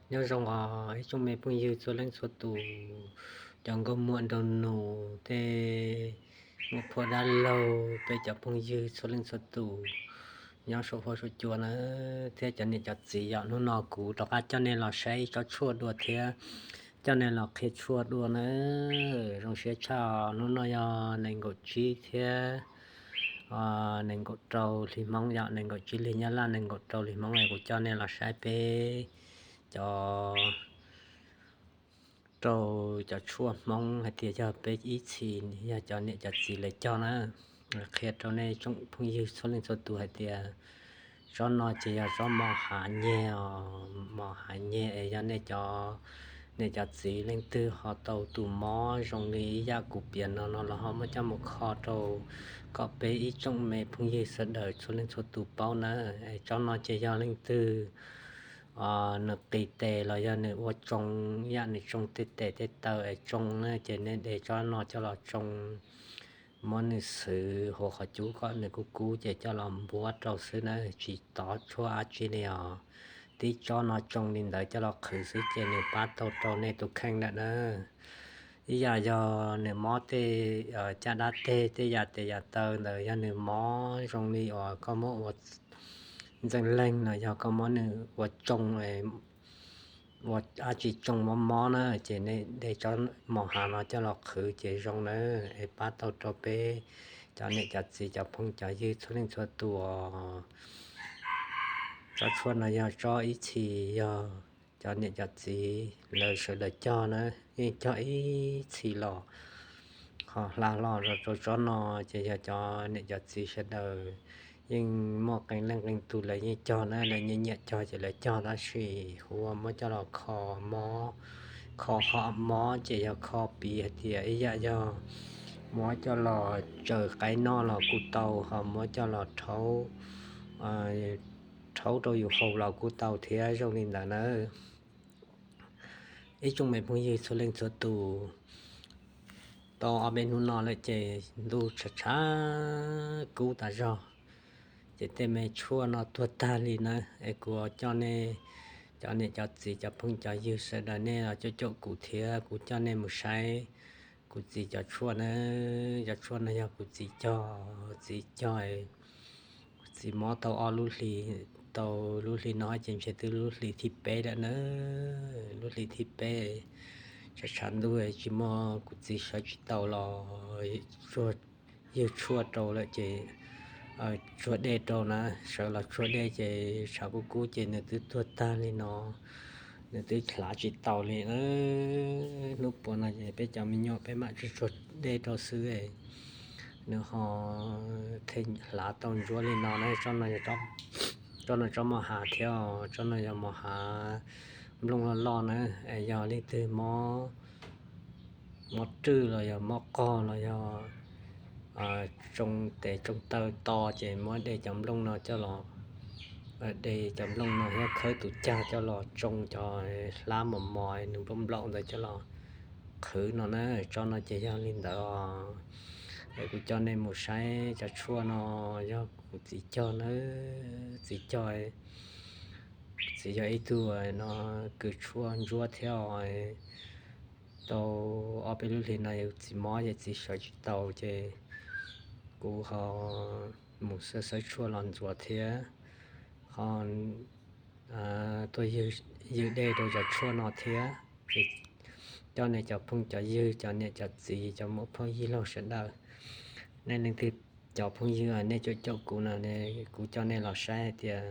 Nyob zoo os ib tsoom me phooj ywg txhua leej txhua tus, cov nkauj muam nraug nus, tej muam phauj dab laug, peb cov phooj ywg txhua leej txhua tus nyob saum huab saum cua na, thiab cov niam cov txiv, yog hnub no kuv rov qab coj nej los saib ib tsob tshuaj dua thiab coj nej los qhia tshuaj dua na. Zoo siab tshaj, hnub no yog nees nkaum tsib thiab nees nkaum rau hli Hmoob, yog nees nkaum tsib hli Nyab Laj, nees nkaum rau hli Hmoob, kuv coj nej los saib peb cov rau cov tshuaj Hmoob hais tias yog peb ib txhis yog cov niam cov txiv lawv cog na. Qhia rau nej tsoom phooj ywg txhua leej txhua tus hais tias tsob no ces yog tsob mos hav nyeg os, mos hav nyeg es yog nej cov niam cov txiv leej twg ho tau tus mob zoo li ib yam kuv piav no no los ho muab coj mus kho rau kom peb ib tsoom me phooj ywg sawv daws txhua leej txhua tus paub na. Es tsob no ces yog leej twg nws qis tes los yog nws ua tsoo, ib yam nws tsoo tej tes tej taw es tsoo na, ces nej de tsob no coj los tsoo, muab nws xwv hauv qhov cub kom nws kub kub ces coj los npuab rau xwb na, tsis tov tshuaj dab tsi li os. Tib tsob no tsoo li ntawd coj los qhwv xwb ces nws pab tau rau nej tus kheej lawm na. Ib yam yog nws mob tej caj dab teg, tej yam tes yam taw ntawd, yog nws mob zoo li uas koj muab ua ntxeej leeg no, yog koj muab nws ua tsoo, ua dab tsi tsoo mob mob na, ces nej de tsob mos hav no coj los qhwv ces zoo na, es pab tau rau peb cov niam cov txiv cov phooj cov ywg txhua leej txhua tus. Tsob tshuaj no yog tsob ib txhis yog cov niam cov txiv lawv sawv daws cog na, yeej cog ib txhis los ho hla hlo rau tsob no, ces yog cov niam cov txiv sawv daws yeej muaj qee leej qee tus lawv yeej cog na, lawv nyiam nyiam cog ces lawv cog, tab sis hu ua muab coj los kho mob, kho ho mob ces yog kho piv hais tias ib yam yog muab coj los tsaws qaib noj los kuj tau, ho muab coj los rhaub, rhaub rau yus haus los kuj tau thiab zoo li ntawd na. Ib tsoom me phooj ywg txhua leej txhua tus, tau ob peb hnub no lawm ces ntuj tshav tshav kub tas zog, ces tej me tshuaj no tuag tag li na. Es kuv coj nej cov niam cov txiv cov phooj cov ywg sawv daws nej los caum caum kuv thiab kuv coj nej mus saib kuv txiv cov tshuaj na. Cov tshuaj no yog kuv txiv cog, txiv cog, kuv txiv mob tau ob lub hli, tau lub hli no ces ntshe twb lub hli thib peb lawm na. Lub hli thib peb, tshav tshav ntuj tsis muaj, kuv txiv sawv tsis tau los ywg tshuaj rau lawm ces tsuag dej rau na, sawv los tsuag dej ces tshav kub kub ces nws twb tuag tag li no, nws twb hlav tsis tau li. Hnub puas no ces peb cov me nyuam peb mam tsuag tsuag dej rau xwb, nws ho thiaj hlav tau ntsuab li no na. Tsob no tsob mos hav thiab, tsob no yog mos hav nplooj loj loj na. Es yog leej twg mob, mob rwj los yog mob qog los yog tsoo tes tsoo taw to ces muab de cov nplooj no coj los, de cov nplooj no thiab khawb tus cag coj los tsoo cov hlab mos mos nws nplaum nplaum ntawd coj los qhwv no na. Tsob no ces yog li ntawd os. Es kuv coj nej mus saib cov tshuaj no, yog kuv txiv cog na, txiv cog, txiv yog ib tug no kws tshuaj ntsuab thiab os. Tau ob peb lub hlis no yog txiv mob ces txiv sawv tsis tau ces kuv ho mus xawb xawb tshuaj los ntxuav thiab ho tuaj ywg dej rau cov tshuaj no thiab. Ces coj nej cov phooj cov ywg, cov niam cov txiv, cov muam phauj yij laug sawv daws, nej leej twg cov phooj ywg nej caum caum kuv no, kuv coj nej los saib hais tias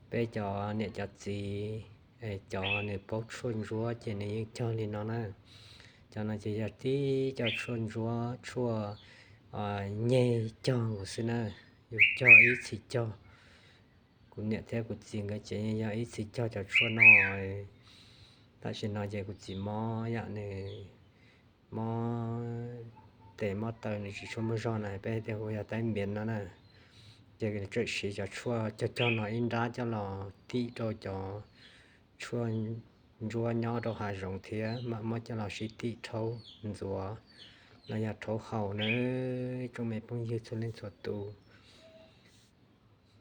peb cov niam cov txiv, cov nws paub tshuaj ntsuab ces nws yeej cog li no na. Cov no ces yog tib co tshuaj ntsuab, tshuaj nyeg cog nkaus xwb na. Yus cog ib txhis cog, kuv niam thiab kuv txiv nkawd ces yeej yog ib txhis cog cov tshuaj no. Tam sim no ces kuv txiv mob yam nws mob tes mob taw, nws tsis tshua muaj zog na, peb tias hu yog taib npiav no na. Ces tseem siv cov tshuaj cog cog no ib nrab coj los tim rau cov tshuaj ntsuab nyob rau hav zoov thiab mam muab coj los sib tim rhaub ntxuav los yog rhaub haus na. Tsoom me phooj ywg txhua leej txhua tus,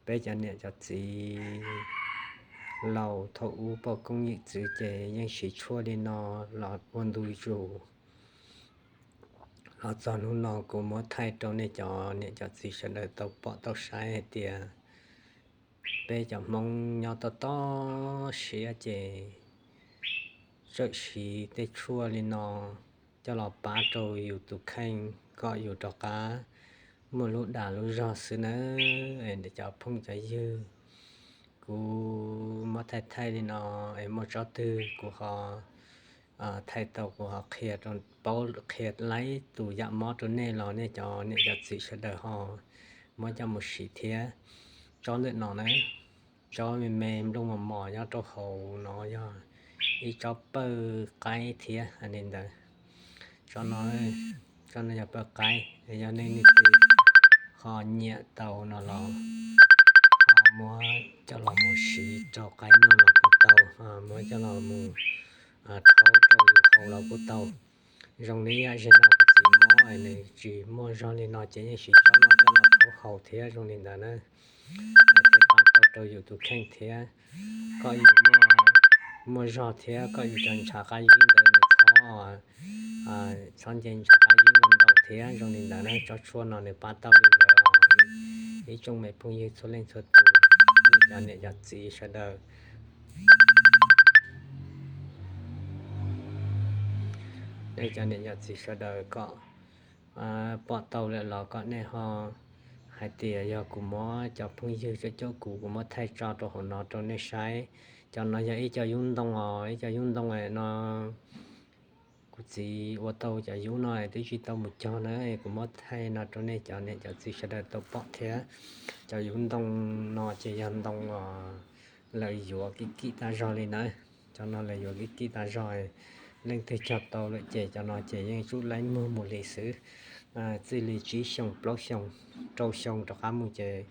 peb cov niam cov txiv laus thaum ub poj koob yawm txwv ces yeej siv tshuaj li no los ua ntu zus. Los txog hnub no kuv muab thaij rau nej cov niam cov txiv sawv daws tau pom tau saib hais tias peb cov Hmoob nyob toj toj siab ces txawm siv tej tshuaj li no coj los pab rau yus tus kheej kom yus rov qab muaj lub dag lub zog xwb nawb. Cov phooj cov ywg, kuv muab thaij thaij li no es muaj tsob twg kuv ho thaij tau kuv ho qhia, paub qhia laib tus yam mob rau nej los nej cov niam cov txiv sawv daws ho muab coj mus siv thiab. Tsob ntawm no na, tsob me me nplooj mos mos nyob rau hauv no yog ib tsob pawg qaib thiab hais li ntawd. Tsob no, tsob no yog pawg qaib, yog nej leej twg ho nyiam tau no los ho muab coj los mus siv rau qaib noj los kuj tau, muab coj los mus rhaub rau yus haus los kuj tau. Zoo li yam ze no kuv txiv mob nws tsis muaj zog li no ces yeej siv tsob no coj los rhaub haus thiab zoo li ntawd na. Thiaj pab tau rau yus tus kheej thiab kom yus muaj zog thiab kom yus cov ntshav qab zib ntawd nws txhob, txhob nce ntshav qab zib ntau thiab zoo li ntawd na. Tsob tshuaj no nws pab tau li ntawd os. Ib tsoom me phooj ywg txhua leej txhua tus, nej cov niam cov txiv sawv daws, nej cov niam cov txiv sawv daws kom pom tau lawm los kom nej ho hais tias yog kuv muab cov phooj ywg cov caum kuv, kuv muab thaij tso rau hauv no rau nej saib. Cov no yog ib co yub ntoo os, ib co yub ntoo no kuv txiv ua tau cov yub no twb tsis tau mus cog na, kuv muab thaij no rau nej cov niam cov txiv sawv daws tau pom thiab. Cov yub ntoo no ces yog ntoo lawv yuav kim kim tag zog li na. Cov no lawv yuav kim kim tag zog, leej twg cog tau lawm ces cov no ces yeej tsub laib muag mus li xwb. Txij li tsib xyoos plaub xyoos rau xyoo rov qab mus ces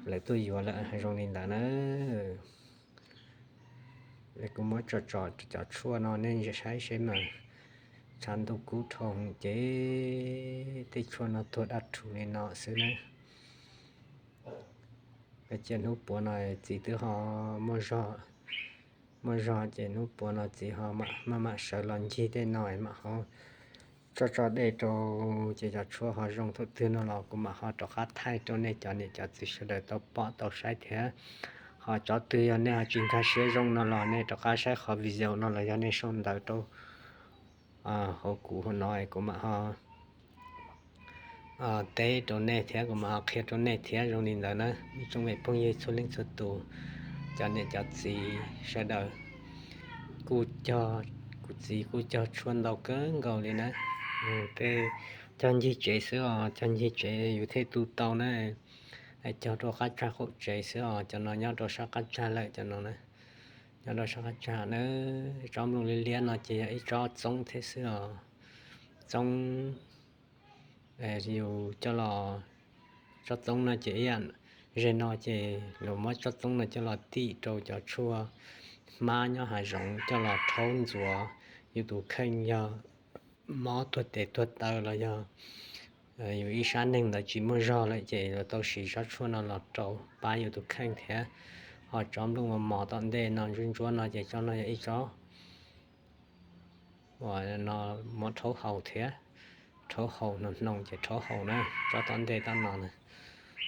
lawv tuaj yuav lawm zoo li ntawd na. Kuv muab tso tso cov tshuaj no nej saib seb mas tshav ntuj kub dhau ces tej tshuaj no tuag dab rhuv li no xwb na. Cia hnub puav no txiv twb ho muaj zog, muaj zog ces hnub puav no txiv ho maj mam sawv los ncig tej no mam ho tso tso dej rau ces cov tshuaj ho zoo thaum twg no los kuv mam ho rov qab thaij rau nej cov niam cov txiv sawv daws tau pom tau saib thiab. Ho tsob twg yog nej ho tsis nkag siab zoo no los nej rov qab saib qhov video no los yog nej sau ntawv rau hauv kuv hauv no kuv mam ho teb rau nej thiab kuv mam ho qhia rau nej thiab zoo li ntawd na. Ib tsoom me phooj ywg txhua leej txhua tus, cov niam cov txiv sawv daws, kuv txiv kuj cog tshuaj ntau kawg nkaus li na. Tej cog ncig tsev xwb os, cog ncig tsev yus thiaj tu tau na. Cog rau qab tsag qaum tsev xwb os, cov no nyob rau sab qab tsag lawm cov no na. Nyob rau sab qab tsag na. Tsob nplooj liab liab no ces yog ib tsob txoob thiab xwb os. Txoob, yus coj los, tsob txoob no ces ib yam ze no ces luag muab tsob txoob no coj los tim rau cov tshuaj hmab nyob hav zoov coj los rhaub ntxuav yus tus kheej yog mob tuag tes tuag taw los yog yus ib sab neeg ntawd tsis muaj zog lawm ces yuav tau siv tsob tshuaj no los rau pab yus tus kheej thiab. Ho tsob nplooj mos mos tom ntej no ntsuab ntsuab no ces tsob no yog ib tsob uas no muab rhaub haus thiab, rhaub haus hnoos hnoos ces rhaub haus na. Tsob tom ntej tom no,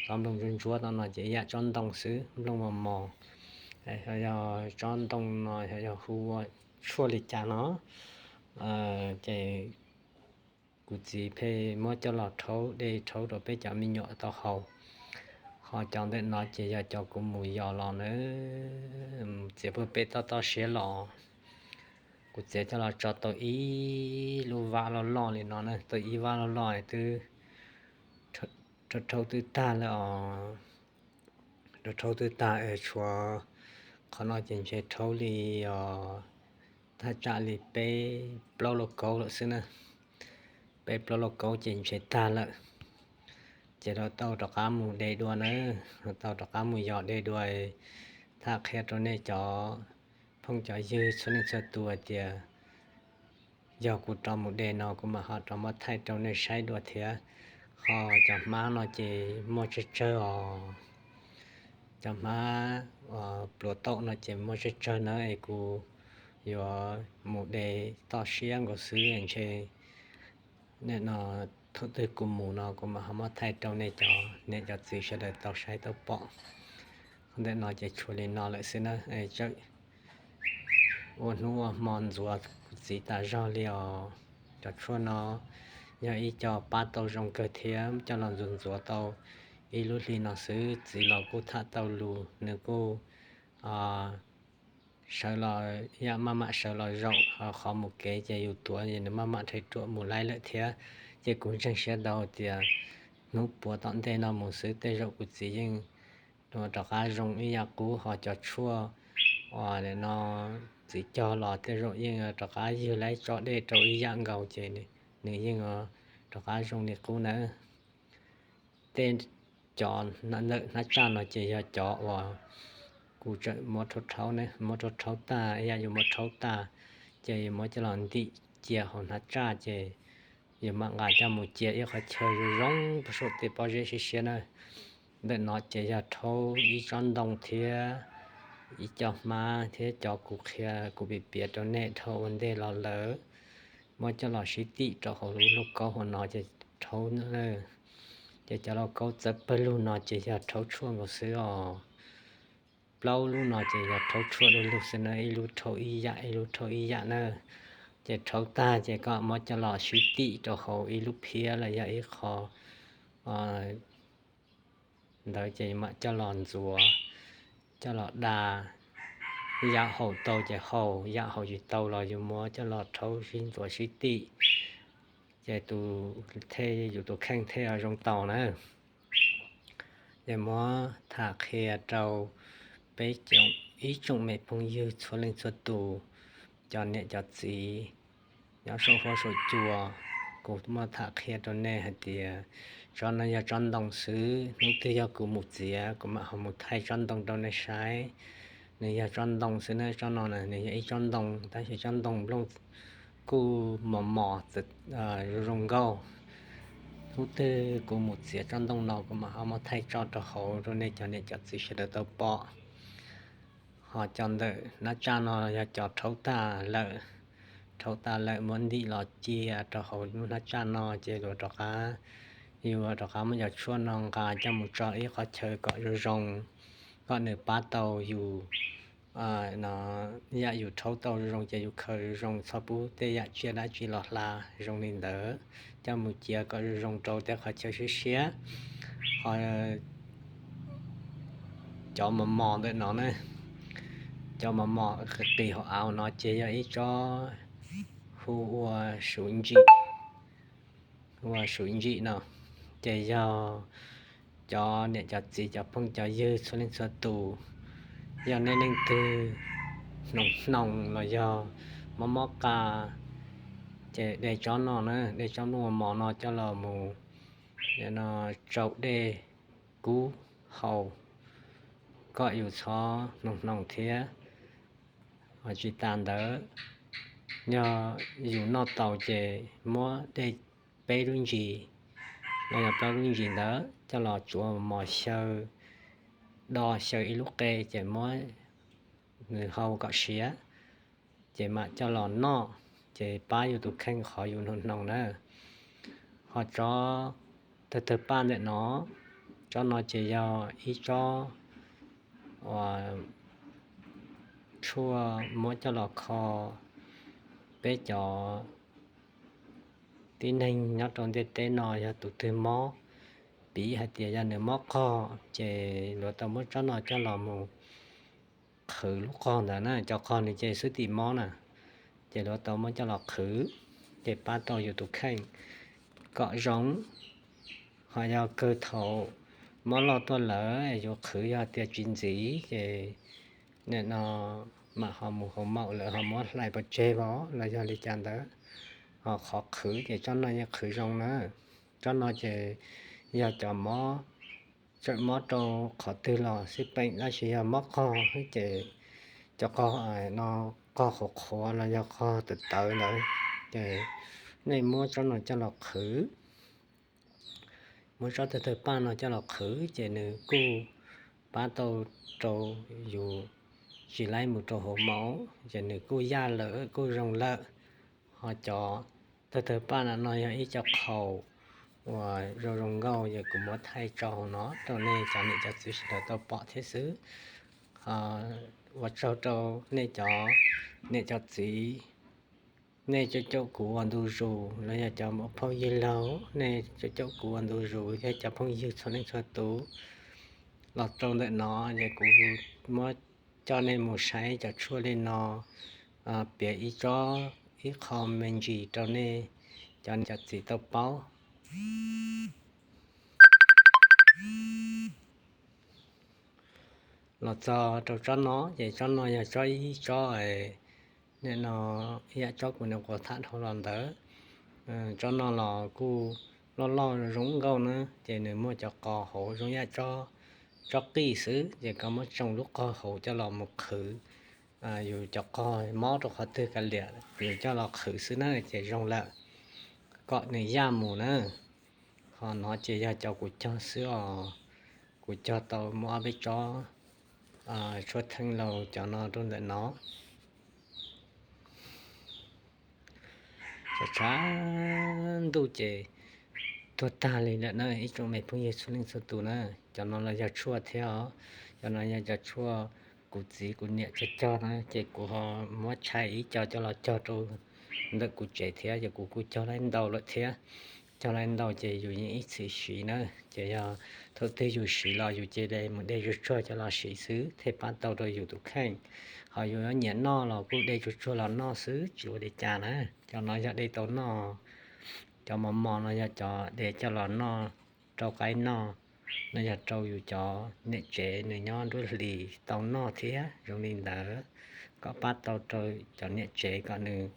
tsob nplooj ntsuab ntsuab tom no ces ib yam tsob ntoo xwb, nplooj mos mos. Yog tsob ntoo no yog hu ua tshuaj li cas no ces kuv txiv pheej muab coj los rhaub dej rhaub rau peb cov me nyuam tau haus. Ho cov ntawm no ces yog cov kuv mus yos los na, txiav pub peb toj toj siab los. Kuv txiav coj los tso tau ib lub vab loj loj li no na, tau ib vab loj loj twb rhaub twb tag lawm os. Rhaub twb tag es tshuav qhov no ces ntshe rhaub li os, thaj tsam li peb plaub lauj kaub lawm xwb na. Peb plaub lauj kaub ces ntshe tag lawm. Ces rov tau rov qab mus de dua na, rov tau rov qab mus yos de dua. Thaj qhia rau nej cov phooj cov ywg txhua leej txhua tus hais tias yog kuv rov mus de no kuv mam ho rov muab thaij rau nej saib dua thiab. Ho cov hmab no ces muaj tsawg tsawg os. cov hmab pluav tauj no ces muaj tsawg tsawg na es kuv yuav mus de toj siab nkaus xwb ntshe nim no thaum twg kuv mus no kuv mam ho muab thaij rau nej cov niam cov txiv sawv daws tau saib tau pom. Ntawm no ces tshuav li no lawm xwb na. Ua hnub ua hmo ntxuav kuv txiv tas zog li os. Cov tshuaj no yog ib co pab tau zoo kawg thiab coj los ntxuav ntxuav tau ib lub hli no xwb txiv los kuj tham tau lus, nws kuj sawv los, yam maj mam sawv los zaum qhov mus kev ces yus tuav es nws maj mam rhais ruam mus laib lawm thiab. Ces kuv ntseeg siab ntau tias hnub puav tom ntej no mus xwb tej zaum kuv txiv yeej rov qab zoo ib yam qub, ho cov tshuaj uas no txiv cog los tej zaum yeej rov qab ywg laib tso dej rau ib yam nkaus ces nws yeej rov qab zoo li qub nawb. Tej cov ntawm hnab tsaj no ces yog cov uas kuv tseem muab rhaub rhaub ne, muab rhaub rhaub tag ib yam yus muab rhaub tag ces yus muab coj los ntim cia hauv hnab tsaj ces yus mam nqa coj mus cia ib qhov chaw zoo zoo puag saum tej pob zeb siab siab na. Ntawm no ces yog rhaub ib tsob ntoo thiab ib co hmab thiab cov kuv qhia kuv piav piav rau nej dhau ua ntej los lawm. Muab coj los sib tim rau hauv lub lauj kaub hauv no ces rhaub, ces cov lauj kaub txawv pawg lug no ces yog rhaub tshuaj nkaus xwb os. Plaub lub no ces yog rhaub tshuaj du lug xwb na, ib lub rhaub ib yam ib lub rhaub ib yam na. Ces rhaub tag ces koj muab coj los sib tim rau hauv ib lub phiab los yog ib qho ntawd ces mam coj los ntxuav, coj los da. Yam haus tau ces haus, yam haus tsis tau los yus muab coj los rhaub sib ntxuav sib tim, ces tus, yus tus kheej thiaj zoo tau na. Ces muab tham qhia rau peb ib tsoom me phooj ywg txhua leej txhua tus, cov niam cov txiv nyob saum huab saum cua, kuv muab tham qhia rau nej hais tias tsob no yog tsob ntoo xwb, hnub twg yog kuv mus txiav kuv mam ho mus thaij tsob ntoo rau nej saib. Nws yog tsob ntoo xwb na, tsob no nws yog ib tsob ntoo tab sis tsob ntoo nplooj kuj mos mos zoo zoo nkauj. Hnub twg kuv mus txiav tsob ntoo no kuv mam ho muab thaij tso rau hauv rau nej cov niam cov txiv sawv daws tau pom. Ho cov ntawm hnab tsaj no yog cov rhaub tag lawm, rhaub tag lawm muab ntim los cia rau hauv lub hnab tsaj no ces luag rov qab, yus rov qab muab cov tshuaj no nqa coj mus tso ib qhov chaw kom zoo zoo, kom nws pab tau yus, yam yus rhaub tau zoo zoo ces yus khaws zoo zoo txhob pub tej yam tsiaj dab tsi los hla zoo li ntawd, coj mus cia kom zoo zoo rau tej qhov chaw siab siab. Ho cov mos mos ntawm no na, cov mos mos qis qis hauv av no ces yog ib tsob hu ua suv ntsim, hu ua suv ntsim no. Ces yog cov niam cov txiv cov phooj cov ywg txhua leej txhua tus, yog nej leej twg hnoos hnoos los yog mob mob qa, ces de tsob no na, de tsob nplooj mos mos no coj los mus tsau dej kub haus, kom yus txhob hnoos hnoos thiab. Ho tsis tas ntawd, yog yus noj tau ces muab dej peb lub ntsis, los yog plaub lub ntsis ntawd coj los tsuav mos xyaw, do xyaw ib lub qe ces muab nws hau kom siav, ces mam coj los noj, ces pab yus tus kheej qhov yus hnoos hnoos na. Ho tsob tawg tawg paj ntawm no, tsob no ces yog ib tsob uas tshuaj muab coj los kho peb cov tib neeg nyob rau ntiaj teb no yog tus twg mob, piv hais tias yog nws mob qog ces luag tau muab tsob no coj los mus qhwv lub qog ntawd na, cov qog nws ces xwb tim mob na, ces luag tau muab coj los qhwv, ces pab tau yus tus kheej kom zoo. Ho yog kawg thaum mob loj tuaj lawm yus qhwv yog tias tsis ntxiv ces nim no mam ho mus haus maum lawm ho muab hlais pov tseg los los yog li cas ntawd, ho qhov qhwv ces tsob no yeej qhwv zoo na. Tsob no ces yog cov mob, tseem mob rau qhov twg los xij peem, tab sis yog mob qog ces cov qog no, qog qhuav qhuav los yog qog tawv tawv ntawd, ces nej muab tsob no coj los qhwv, muab tsob tawg tawg paj no coj los qhwv ces nws kuj pab tau rau yus tsis laib mus rau hauv mos, ces nws kuj yaj lawm kuj zoo lawm. Ho cov tawg tawg paj no yog ib co qhaus uas zoo zoo nkauj, ces kuv muab thaij tso hauv no rau nej cov niam cov txiv sawv daws tau pom thiab xwb. Ua tsaug rau nej cov niam cov txiv, nej cov caum kuv ua ntu zus los yog cov phooj ywg laug, nej cov caum kuv ua ntu zus thiab cov phooj ywg txhua leej txhua tus. Los rau ntawm no ces kuv muab coj nej mus saib cov tshuaj li no, piav ib tsob ib qho me ntsis rau nej cov niam cov txiv tau paub. Los txog rau tsob no, ces tsob no yog tsob ib tsob no, ib yam tsob kuv nyuam qhuav tham dhau los ntawd. Tsob no los kuj loj loj zoo nkauj na, ces nws muaj cov qos hauv zoo ib yam tsob qij xwb, ces koj muab tsoo lub qog hauv coj los mus qhwv. Yus cov qog mob rau qhov twg kav liam yus coj los qhwv xwb na ces zoo lawm, kom nws yaj mus na. Ho no ces yog cov kuv cog xwb os, kuv cog tau muaj ob peb tsob tshuaj theej laus cov no rau ntawm no. Tshav tshav ntuj ces tuag tag li lawm na ib tsoom me phooj ywg txhua leej txhua tus na. Cov no los yog tshuaj thiab os, cov no yog cov tshuaj kuv txiv kuv niam cog cog na, ces kuv ho muab tshais ib co coj los cog rau ntawm kuv tsev thiab, ces kuv kuj cog laib ntau lawm thiab. Cog laib ntau ces yus yeej ib txhis siv na, ces yog thaum twg yus siv los yus cia li mus de tsuag tsuag coj los siv xwb thiaj pab tau rau yus tus kheej. Ho yus yuav nyiam noj los kuj de tsuag tsuag los noj xwb tsis ua li cas na. Cov no yog de tau noj, cov mos mos no yog cov de coj los noj rau qaib noj, no yog rau yus cov niam tsev nws nyob nruab hlis tau noj thiab zoo li ntawd, kom pab tau rau cov niam tsev kom nws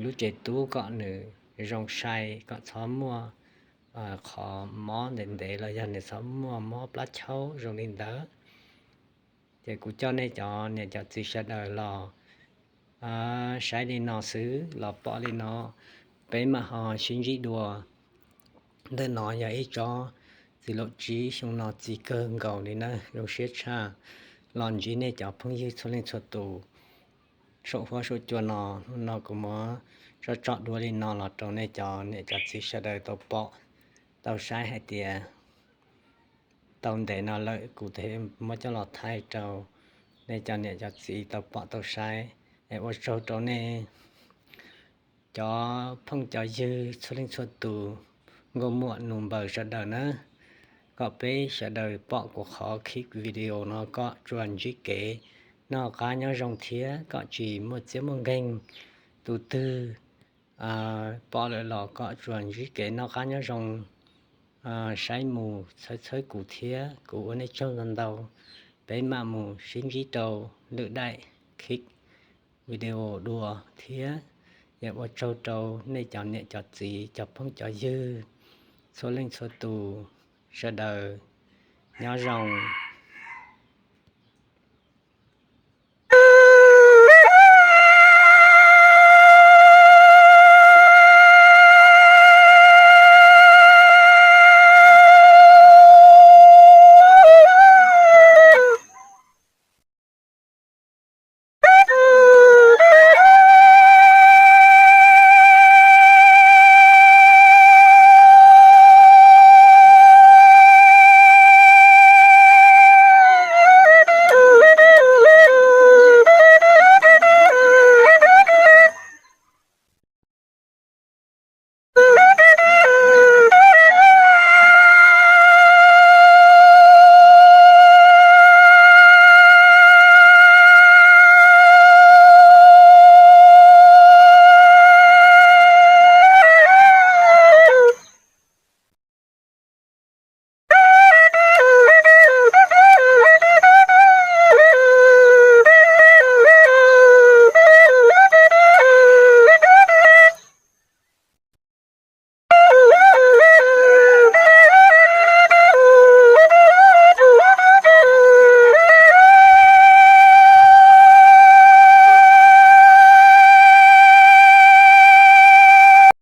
lub tsev tub kom nws zoo sai, kom txhob muaj qhov mob ntev ntev los yog nws txhob muaj mob plab chaub zoo li ntawd. Ces kuv coj nej cov niam cov txiv sawv daws los saib li no xwb, los pom li no, peb mam ho sib ntsib dua. Ntawm no yog ib tsob txiv laum tsib, xyoo no txiv kawg nkaus li na, zoo siab tshaj. Los ntsib nej cov phooj ywg txhua leej txhua tus saum huab saum cua no, hnub no kuv muab tso tso duab li no los rau nej cov niam cov txiv sawv daws tau pom tau saib hais tias tau ntev no lawm kuv thiaj muab coj los thaij rau nej cov niam cov txiv tau pom tau saib. Es ua tsaug rau nej cov phooj cov ywg txhua leej txhua tus, nkauj muam nus npaws sawv daws na, kom peb sawv daws pom kuv qhov clip video no kom tsuas ntsib kev noj qab nyob zoo thiab kom tsis muaj txiab muaj nkeeg. Tus twg pom lawm los kom tsuas ntsib kev noj qab nyob zoo. Saib mus txhawb txhawb kuv thiab, kuv ua nej tsaug ntau ntau. Peb mam mus sib ntsib rau lwm daim clip video dua thiab. Yog ua tsaug rau nej cov niam cov txiv cov phooj cov ywg txhua leej txhua tus sawv daws, nyob zoo.